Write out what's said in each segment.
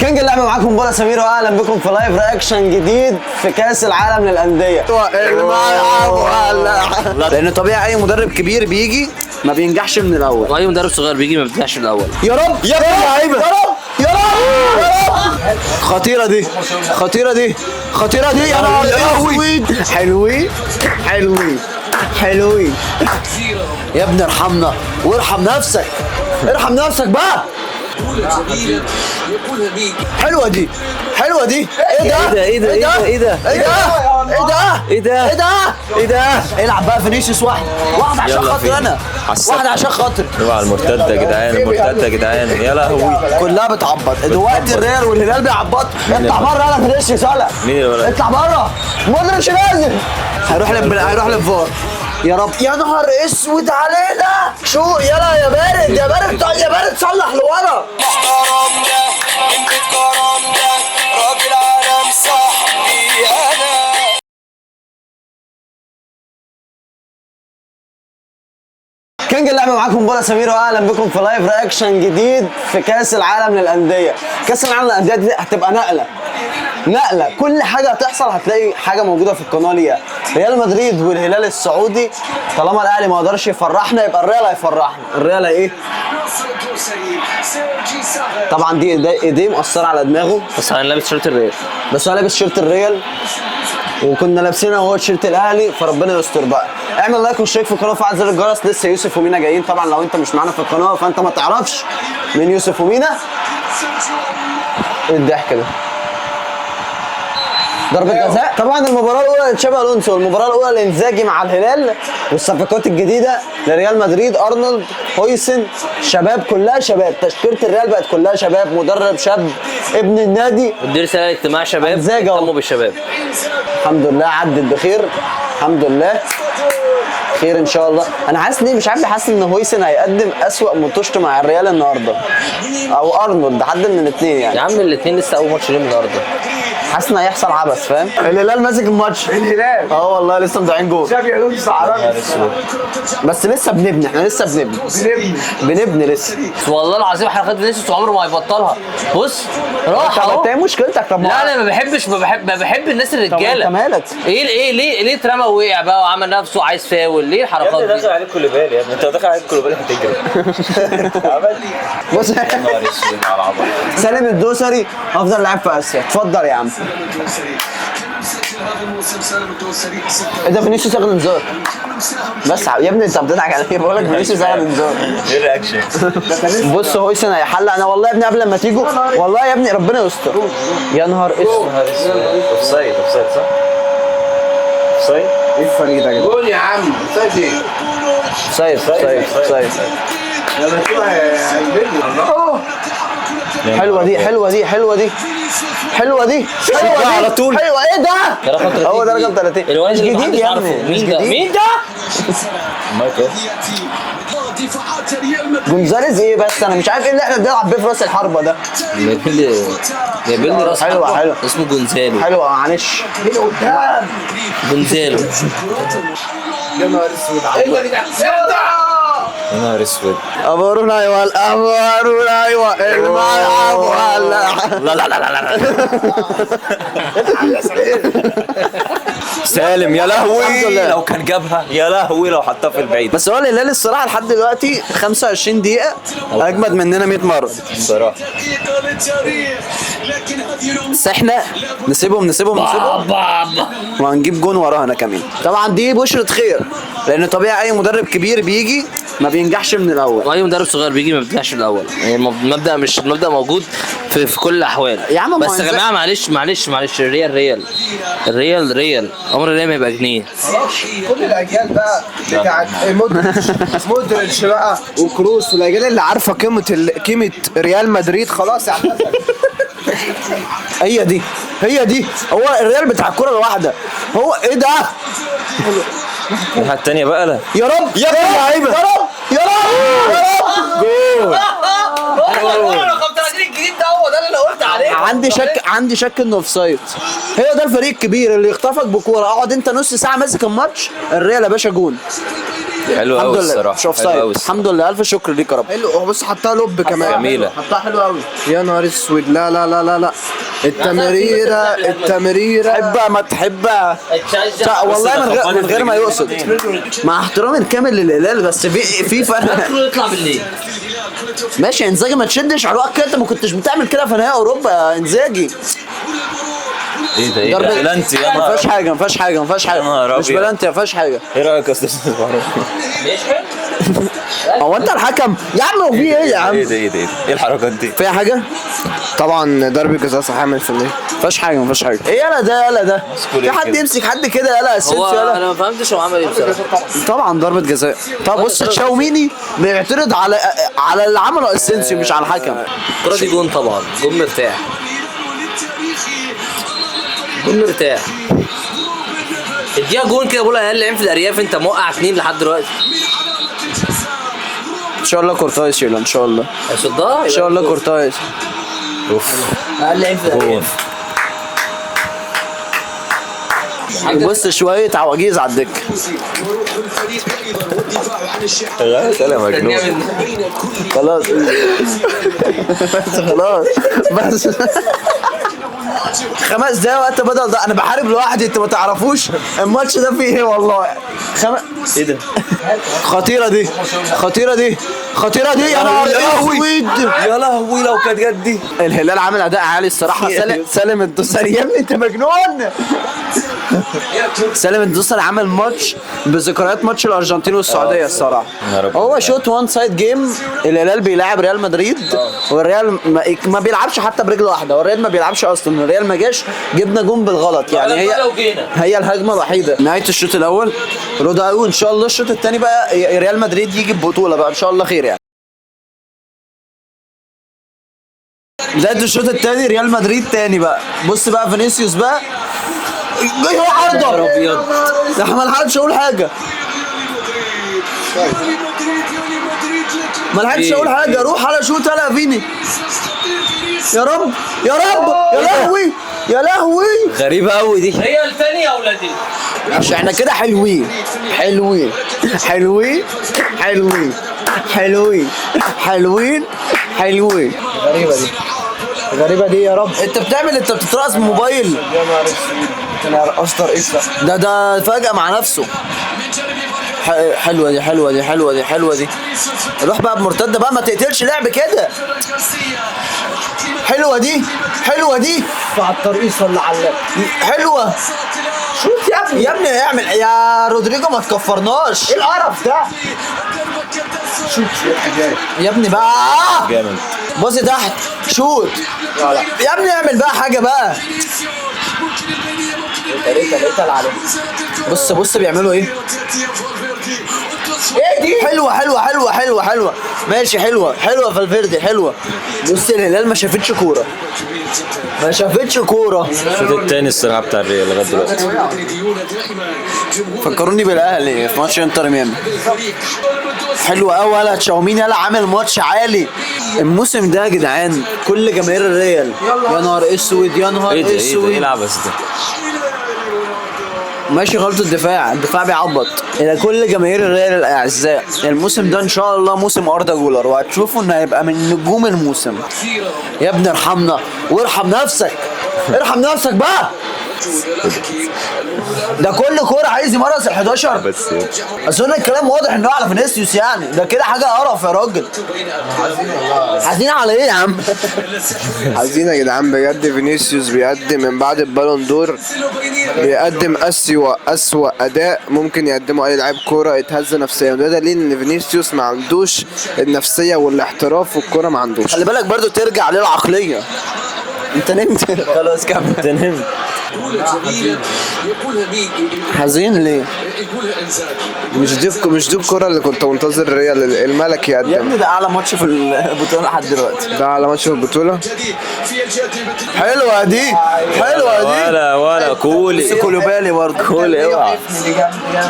king اللعبة معاكم بولا سمير، واهلا بكم في live reaction جديد في كاس العالم للاندية. لان طبيعي اي مدرب كبير بيجي ما بينجحش من الاول، واي مدرب صغير بيجي ما بينجحش من الاول. يا رب يا رب يا رب يا رب. خطيرة دي، خطيرة دي، خطيرة دي. يا نهار اسود. حلوين حلوين حلوين يا ابني، ارحمنا وارحم نفسك، ارحم نفسك بقى. حلوة دي، حلوة دي. ايه ده؟ ايه ده؟ ايه ده؟ ايه ده؟ ايه ده؟ ايه ده؟ ايه ده؟ ايه ده؟ ايه ده؟ العب بقى فينيسيوس، واحد واحد عشان يلا خاطر فين؟ انا، عالسقف. واحد عشان خاطر. اوعى المرتدة يا جدعان، المرتدة يا جدعان، يا لهوي. كلها بتعبط دلوقتي، الريال والهلال بيعبطوا. اطلع بره يلا فينيسيوس، يلا مين اللي ورا؟ اطلع بره. مودريتش نازل، هيروح للفار. يا رب، يا نهار اسود علينا. شو يلا يا بارد، يا بارد، يا بارد، صلح لورا. king اللعبة معاكم بولا سمير، واهلا بكم في live reaction جديد في كاس العالم للاندية. كاس العالم للاندية دي هتبقى نقله، نقله. كل حاجة هتحصل هتلاقي حاجة موجودة في القناة ليها. ريال مدريد والهلال السعودي، طالما الاهلي ما قدرش يفرحنا يبقى الريال هيفرحنا. الريال ايه؟ طبعا دي ايديه مقصرة على دماغه، بس انا لابس شورت الريال، بس هو لابس shirt الريال وكنا لابسينها وهو تيشيرت الاهلي، فربنا يستر بقى. اعمل like واشترك في القناة وفعل زر الجرس. لسه يوسف ومينا جايين. طبعا لو انت مش معانا في القناة فانت ما تعرفش مين يوسف ومينا. ايه الضحك ده؟ ضربة جزاء. طبعا المباراة الأولى لتشابي ألونسو، والمباراة الأولى لإنزاجي مع الهلال، والصفقات الجديدة لريال مدريد، أرنولد، هويسن، شباب، كلها شباب. تشكيلة الريال بقت كلها شباب، مدرب شاب، ابن النادي. ودي رسالة اجتماع شباب، إنزاجي أهو. اهتموا بالشباب. الحمد لله عدت بخير، الحمد لله خير ان شاء الله. انا حاسس ليه مش عارف، حاسس ان هويسن هيقدم اسوأ ماتش مع الريال النهارده، او ارنولد، حد من الاثنين يعني. يا عم الاثنين لسه اول ماتش ليهم النهارده. حاسس ان هيحصل عبث، فاهم؟ الهلال ماسك الماتش. الهلال اه والله لسه مضيعين جول. شافي الونسو عربي. بس لسه بنبني، احنا لسه بنبني، بنبني لسه. بس والله العظيم حركات فينيسيوس عمره ما هيبطلها. بص راح طب اهو. انت ايه مشكلتك؟ طب ما لا انا ما بحبش، ما بحب، ما بحب الناس الرجالة. طب انت مالك؟ ايه ايه ليه ليه اترمى ووقع بقى وعمل نفسه عايز فاول؟ ليه يا الحركات ابني دي؟ داخل عليك كوليبالي، يا ابني انت داخل عليك كوليبالي هتجري. عمل لي بص يا نهار اسود على العبط. سالم الدوسري افضل لاعب في اسيا، اتفضل يا عم. ايه ده؟ فينيسيوس اخد انذار. بس يا ابني انت بتضحك على ايه؟ بقول لك فينيسيوس اخد انذار. ايه ال reaction؟ بص هويسن هيحلق. انا والله يا ابني قبل ما تيجوا، والله يا ابني ربنا يستر. يا نهار اسود. offside، offside صح؟ offside؟ ايه الفريق ده يا جدعان؟ جول يا عم، offside ايه؟ side side side. لما تشوف هيقلبني. حلوة دي، حلوة دي، حلوة دي، حلوة دي، حلوة دي على طول. حلوة. ايه ده؟ ده رقم 30. هو ده رقم 30. الولد مش اللي جديد محدش يا عارفه. ابني، مش مين ده؟ جديد. مين ده؟ مايكل جونزاليز ايه بس؟ انا مش عارف ايه اللي احنا بنلعب بيه في راس الحربة ده. جايبين لي راس حلوة، حربة حلوة. اسمه جونزالو. حلوة معلش. مين قدام؟ جونزالو. يا نهار اسود على يا نهار اسود. ابورونا ايوه، الابورونا ايوه، الملعب ولع. لا لا لا لا لا. سالم يا الحمد لهوي لله. لو كان جابها، يا لهوي لو حطها في البعيد. بس هو الهلال الصراحة لحد دلوقتي 25 دقيقة اجمد مننا 100 مرة الصراحة. بس احنا نسيبهم نسيبهم نسيبهم وهنجيب جون ورانا كمان. طبعا دي بشرة خير، لان طبيعي اي مدرب كبير بيجي ما بينجحش من الاول. واي مدرب صغير بيجي ما بينجحش من الاول. يعني المبدا مش المبدا موجود في كل الاحوال. يا عم ما بس يا هو جماعة معلش معلش معلش، الريال ريال، الريال ريال، عمر الريال ما يبقى جنيه. كل الاجيال بقى بتاعت مودريتش، مودريتش بقى وكروس والاجيال اللي عارفه قيمة قيمة ريال مدريد خلاص اعتزل. هي دي، هي دي، هو الريال بتاع الكرة الواحدة. هو ايه ده؟ الناحية التانية بقى. لا يا رب يا رب يا رب يا رب يا رب. جول. رقم 30 الجديد ده هو ده اللي انا قلت عليه. عندي شك انه offside. هي ده الفريق الكبير اللي يخطفك بكوره، اقعد انت نص ساعة ماسك الماتش، الريال يا باشا جون. حلو الحمد قوي لله الصراحة، مش off حلو قوي. side، الحمد لله، الف شكر ليك يا رب. حلو، هو بص حطها lob كمان جميلة. حطها حلو قوي. يا نهار اسود، لا لا لا لا لا، التمريره التمريره، تحبها ما تحبها، لا والله من غير ما يقصد، مع احترامي الكامل للهلال، بس في فرق. يطلع بالليل. ماشي انزاجي، ما تشدش على الوقت كده، انت ما كنتش بتعمل كده في نهائي اوروبا يا انزاجي. ايه ده ايه ده؟ بلانتي يا ما نهار. فيهاش حاجة، ما فيهاش حاجة، ما فيهاش يا نهار حاجة، مش أبيض. بلانتي، ما فيهاش حاجة. ايه رايك يا استاذ معروف؟ هو انت الحكم يا عم؟ هو في ايه يا عم؟ ايه ده ايه ده ايه ده؟ ايه الحركات دي؟ فيها حاجة؟ طبعا ضربه جزاء صحيحه 100%. ما فيهاش حاجة، ما فيهاش حاجة. ايه يلا ده، يلا ده، في حد كده؟ يمسك حد كده؟ يلا اسينسيو هو يلا. انا ما فهمتش هو عمل ايه بصراحة. طبعا ضربه جزاء. طب بص تشاوميني بيعترض على اللي عمله اسينسيو مش على الحكم. الكره دي جون طبعا، جون مرتاح، جون مرتاح. اديها جون كده، بقول اقل عين في الارياف، انت موقع 2 لحد دلوقتي. ان شاء الله كورتوا يشيلها ان شاء الله، هيصدها ان شاء الله كورتوا يشيلها. اوف اقل عين في الارياف. جون. بص شوية عواجيز على الدكة. لا انا مجنون. خلاص بس، خلاص بس، 5 دقايق وقت بدل ده، انا بحارب لوحدي، انتوا ما تعرفوش الماتش ده فيه ايه والله. ايه ده؟ خطيرة دي، خطيرة دي، خطيرة دي، يا نهار اسود، يا لهوي لو كانت جت دي. الهلال عامل اداء عالي الصراحة. سالم الدوسري يا ابني انت مجنون. سالم الدوسري عامل ماتش بذكريات ماتش الارجنتين والسعودية الصراحة. يا رب. هو شوط one side game، الهلال بيلاعب ريال مدريد، والريال ما بيلعبش حتى برجل واحدة، والريال ما بيلعبش اصلا، الريال ما جاش، جبنا جون بالغلط يعني، هي الهجمة الوحيدة. نهاية الشوط الاول رضا قوي، ان شاء الله الشوط الثاني بقى ريال مدريد يجي ببطولة بقى ان شاء الله خير يعني. بداية الشوط الثاني ريال مدريد تاني بقى، بص بقى فينيسيوس بقى جاي هو عرضه، ابيض. ده ما لحقتش اقول حاجة، ما لحقتش اقول حاجة، روح على شوط يلا يا فيني، يا رب يا رب، يا لهوي يا لهوي، غريبة قوي دي. هي الثانية يا ولادي. عشان احنا كده حلوين حلوين حلوين حلوين حلوين حلوين حلوين. غريبة دي، غريبة دي يا رب. انت بتعمل، انت بتترقص بموبايل. يا نهار اسود، انا اصدر ايه ده؟ ده فجأة مع نفسه. حلوة دي، حلوة دي، حلوة دي، حلوة دي. روح بقى بمرتدة بقى، ما تقتلش لعب كده. حلوة دي، حلوة دي، على الترقيص ولا على حلوة. شوت يا ابني يا ابني اعمل يا رودريجو، ما تكفرناش. ايه القرف ده؟ شوت شوت حاجات يا ابني بقى جامد. بص تحت شوت يا ابني، اعمل بقى حاجة بقى. بص بص بيعملوا ايه؟ ايه دي؟ حلوة حلوة حلوة حلوة حلوة، ماشي، حلوة حلوة فالفيردي حلوة. بص الهلال ما شافتش كورة، ما شافتش كورة. الشوط الثاني الصراحة بتاع الريال لغاية دلوقتي. فكروني بالاهلي في ماتش انتر ميامي. حلو قوي ولا تشاوميني، يلا عامل ماتش عالي الموسم ده يا جدعان. كل جماهير الريال يا نهار اسود، يا نهار ايه ده ايه ده ايه اسود. العبث ده؟ ماشي غلط الدفاع، الدفاع بيعبط. الى كل جماهير الريال الاعزاء، الموسم ده ان شاء الله موسم اردا جولر، وهتشوفوا انه هيبقى من نجوم الموسم. يا ابني ارحمنا وارحم نفسك، ارحم نفسك بقى. ده كل كورة عايز يمرس ال 11. بس اظن الكلام واضح انه على فينيسيوس يعني، ده كده حاجة قرف يا راجل. حزين على ايه يا عم؟ عايزين يا جدعان بجد. فينيسيوس بيقدم من بعد البالون دور، بيقدم أسوأ أداء ممكن يقدمه أي لاعب كورة اتهز نفسيا، وده دليل إن فينيسيوس ما عندوش النفسية والاحتراف والكورة ما عندوش. خلي بالك برضو ترجع للعقليه. انت نمت خلاص كمل. انت نمت. حزين ليه؟ مش دي الكرة اللي كنت منتظر الريال الملك يا يقدم. ابني ده اعلى ماتش في البطولة لحد دلوقتي. ده على ماتش في البطولة. حلوة دي، حلوة دي. ولا كولي. بس كولوبالي برضه. كولي اوعى.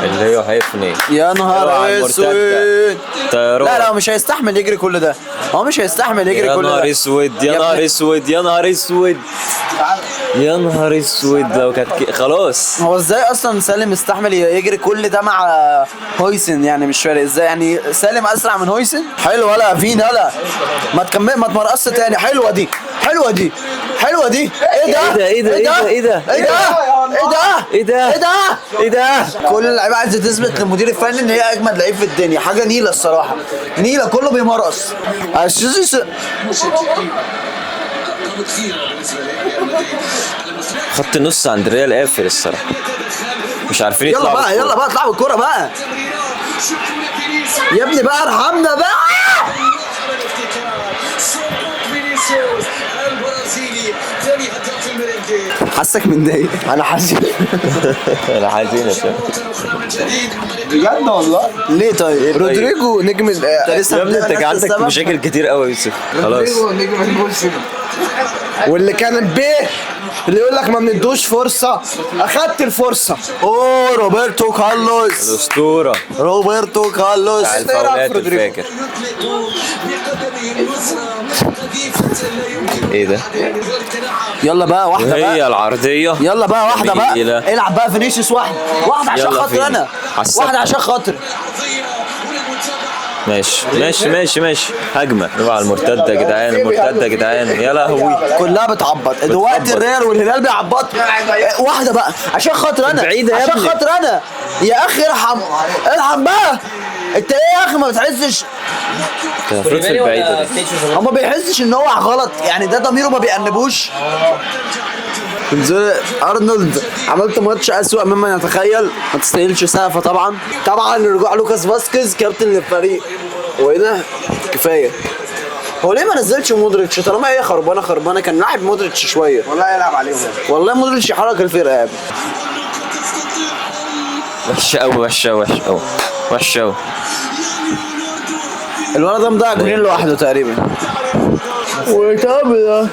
اللي هو هيفني. يا نهار اوعى اسود. المرتدة. طيران. لا لا، مش هيستحمل يجري كل ده، هو مش هيستحمل يجري يا كل ده. نهار اسود، يا يا نهار ابني. اسود، يا نهار اسود، يا نهار اسود. لو كانت خلاص. هو ازاي اصلا سالم استحمل يجري كل ده مع هويسن؟ يعني مش فارق ازاي، يعني سالم اسرع من هويسن. حلو ولا فين؟ هلا ما تكمل، ما تمرقصش تاني. حلوة دي، حلوة دي، حلوة دي. ايه ده؟ ايه ده؟ ايه ده؟ ايه ده؟ ايه ده؟ ايه ده؟ ايه ده؟ ايه ده؟ ايه ده؟ كل اللعيبة عايزه تثبت للمدير الفني ان هي اجمد لعيب في الدنيا. حاجة نيله الصراحة، نيله، كله بيمرقص. خط النص عند الريال قافل الصراحة، مش عارفين يلا يطلعوا بقى، بالكورة. يلا بقى، اطلعوا بالكورة بقى يا ابني بقى، ارحمنا بقى. حاسك متضايق. انا حزين. انا حزين يا شباب. بجد والله. ليه طيب؟ رودريجو نجم انت لسه يا ابني انت بتلاقي نفس عندك السبب؟ مشاكل كتير قوي يا يوسف. خلاص. رودريجو نجم الموسم، واللي كان بيه اللي يقول لك ما بندوش فرصة، اخدت الفرصة. اوه روبرتو كارلوس، الاسطورة روبرتو كارلوس. بتاع إيه رأيك الفاولات في رودريجو؟ الفاكر. ايه ده؟ يلا بقى واحدة بقى، وهي العرضية. يلا بقى واحدة بقى. جميلة. العب بقى فينيسيوس، واحدة واحدة عشان يلا خاطر فيني. انا، عالسبت. واحدة عشان خاطر. ماشي ماشي ماشي ماشي. هجمة اوعى المرتدة يا جدعان، المرتدة يا جدعان، يا لهوي. كلها بتعبط دلوقتي، الريال والهلال بيعبطوا. واحدة بقى عشان خاطر انا، بعيدة يا عشان ابني. خاطر انا يا اخي. ارحم، ارحم بقى. انت ايه يا اخي ما بتحسش؟ كان المفروض في البعيدة دي. هو ما بيحسش ان هو غلط يعني؟ ده ضميره ما بيأنبوش. نزول ارنولد، عملت ماتش اسوأ مما نتخيل، ما تستاهلش سقفه طبعا. طبعا رجوع لوكاس فاسكيز كابتن للفريق، وايه ده كفاية. هو ليه ما نزلش مودريتش طالما هي خربانة خربانة؟ كان لاعب مودريتش شوية. والله يلعب عليهم. والله مودريتش يحرك الفرقة يا ابني. وحشة قوي، وحشة، وحشة قوي، وحشة قوي. الولد ده مضيع جونين لوحده تقريبا. وطب ده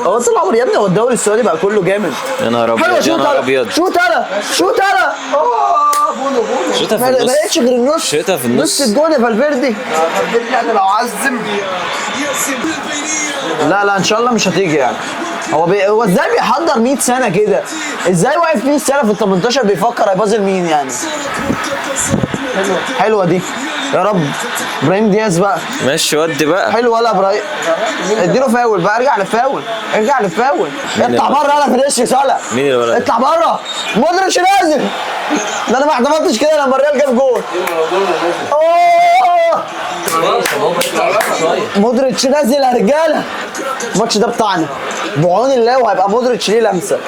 هو طول عمره يا ابني، هو الدوري السعودي بقى كله جامد. يا نهار حلوة، ابيض، يا شوت نهار انا، ابيض. شوت انا، شوت انا. شوتها في ما النص. لقيتش غير النص. شوتها في النص. نص الجون يا فالفيردي. يعني لو عزم. لا لا ان شاء الله مش هتيجي يعني. هو ازاي بيحضر 100 سنة كده؟ ازاي واقف 100 سنة في ال 18 بيفكر هيبازل مين يعني؟ حلوة دي يا رب. ابراهيم دياز بقى. ماشي ودي بقى. حلو ولا ابراهيم؟ اديله فاول بقى، ارجع للفاول، ارجع للفاول. اطلع بره يلا فينيسيوس، يلا. مين الولد ده؟ اطلع بره. مودريتش نازل. ده انا ما اعتمدتش كده لما الريال جاب جول. اوه مودريتش نازل يا رجاله. الماتش ده بتاعنا بعون الله، وهيبقى مودريتش ليه لمسه.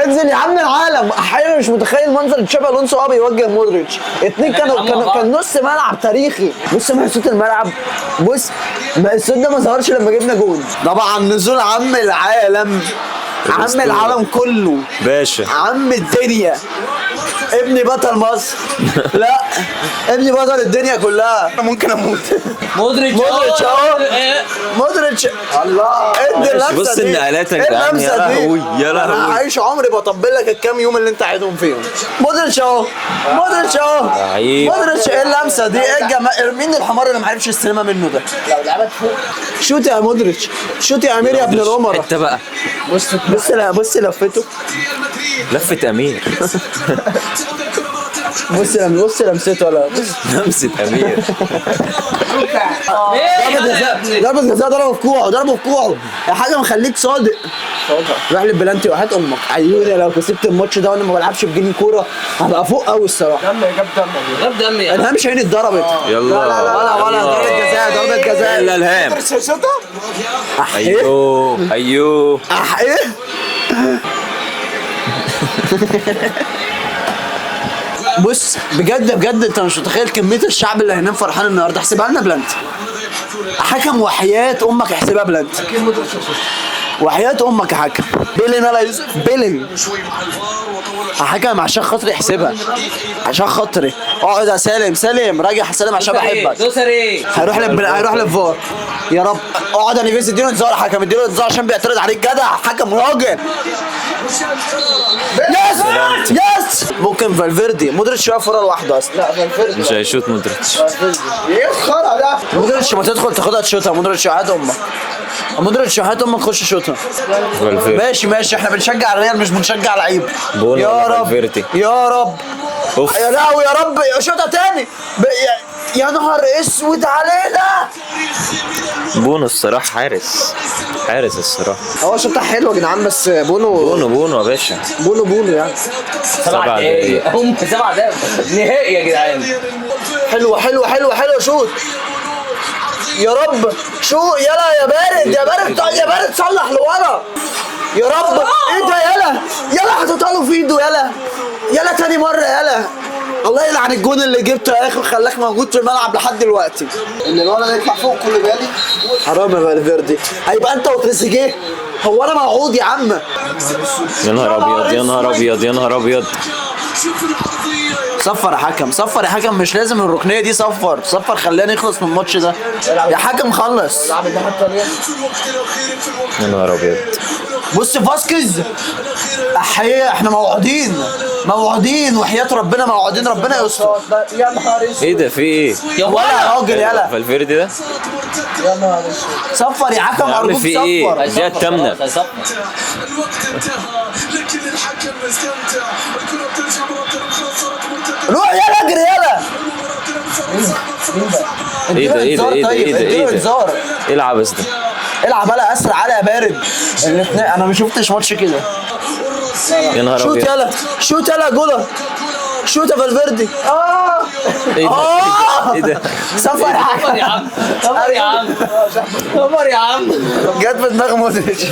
انزل يا عم العالم. احيانا مش متخيل منظر تشابي الونسو وهو بيوجه مودريتش. اتنين كانوا كان نص ملعب تاريخي. بص ما صوت الملعب، بص ما الصوت ده ما ظهرش لما جبنا جون. طبعا نزول عم العالم، عم العالم كله، باشا عم الدنيا، ابني بطل مصر. لا ابني بطل الدنيا كلها. انا ممكن اموت. مودريتش. مودريتش اهو، مودريتش. الله، ادي اللمسة بص دي. النقلات يا إيه جدعان، يا اللمسة دي؟ لهوي، يا لهوي. انا عايش عمري بطبل لك الكام يوم اللي انت قاعدهم فيهم. مودريتش اهو، مودريتش اهو، لعيب. مودريتش. ايه اللمسة دي؟ ايه الجمال؟ مين الحمار اللي ما عرفش السينما منه ده؟ لو لعبت فوق. شوت يا مودريتش، شوت يا امير يا ابن الامراء. حتة بقى. بص بص بص لفته. لفه امير. بص بص لمسته ولا بص. لمسه امير. ضربة جزاء، ضربة جزاء، ضربة في كوعه، ضربة في كوعه يا حاجة. مخليك صادق. روح للبلانتي وحياة امك. عيوني لو كسبت الماتش ده وانا ما بلعبش بجنيه كورة هبقى فوق قوي الصراحة. دم جاب دم. غاب دم يعني. الهام شاهين اتضربت. يلا. ولا ولا ضربة جزاء، ضربة جزاء. يلا الهام. أح إيه؟ ايوه ايوه. أح ايه؟ بص بجد بجد انت مش متخيل كمية الشعب اللي هينام فرحان النهارده. احسبها لنا بلانتي حكم، وحياة امك احسبها بلانتي. وحياة امك يا حكم. بيلين يلا يوسف، بيلين يا حكم عشان خاطري احسبها، عشان خاطري. اقعد يا سالم، سالم راجع سالم عشان بحبك. دوسري هيروح للفار. يا رب اقعد يا نيفيز، اديله انذار يا حكم، اديله انذار عشان بيعترض عليك. جدع حكم راجل. yes yes. ممكن فالفيردي، مودريتش واقف ورا لوحده اصلا. لا فالفيردي مش هيشوط مودريتش. ايه الخرا ده؟ مودريتش ما تدخل تاخدها تشوتها. مودريتش وحياة امك، مودريتش وحياة امك خش شوتها. فالفيردي. ماشي ماشي، احنا بنشجع الريال مش بنشجع لعيب. بونو يا ولا رب فالفيردي؟ يا رب. اوف. يا لهوي يا رب، شوتها تاني. يا نهار اسود علينا. بونو الصراحة حارس، حارس الصراحة. هو شوطه حلوة يا جدعان، بس بونو بونو بونو يا باشا. بونو بونو يعني. 7 دقايق، هم 7 دقايق نهائي يا جدعان. حلوة حلوة حلوة حلوة، شوت يا رب، شو يلا يا بارد، يا بارد، يا بارد، صلح لورا يا رب. ايه ده؟ يلا يلا، حطيتها له في ايده. يلا يلا تاني مرة يلا. الله يلعن الجون اللي جبته يا اخي وخلاك موجود في الملعب لحد دلوقتي. ان الولد يطلع فوق كل بالي. حرام يا فالفيردي، هيبقى انت وتريزيجيه. هو انا موعود يا عم. يا نهار ابيض، يا نهار ابيض، يا نهار ابيض. صفر يا حكم، صفر يا حكم، مش لازم الركنيه دي. صفر صفر، خلينا نخلص من الماتش ده يا حكم. خلص. يا نهار ابيض. بص فاسكيز، احيي، احنا موعودين، موعودين وحياة ربنا موعودين، ربنا يستر. يا نهار اسود ايه ده؟ في ايه؟ يا ولا راجل يلا. فالفيردي ده؟ يا نهار اسود. صفر يا حكم يا عم ارجوك، في ايه؟ صفر. الدقيقة الثامنة. هيصفر. الوقت انتهى لكن الحكم استمتع. الكرة بترجع مرة أخرى، صارت مرتدة. روح يلا، اجري يلا. ايه ده؟ ايه ده؟ ايه ده؟ ايه ده؟ اديله ايه ده؟ انذار. ايه العبث ده؟ العب يلا، اسرع على يا بارد. الاثنين انا ما شفتش ماتش كده. يا نهار شوت ابيض. يلا، شوت يلا، جولا. شوت يا فالفيردي. ايه ده؟ اه ايه ده؟ صفر يا صفر يا حكم. عم، صفر يا عم، صفر يا عم. جت في دماغ مودريتش.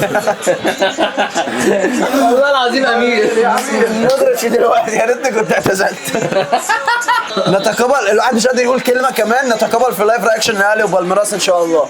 والله العظيم امير. مودريتش دلوقتي يا ريتني كنت اعتزلت. نتقابل، الواحد مش قادر يقول كلمة كمان. نتقابل في live reaction الاهلي وبالميراس ان شاء الله.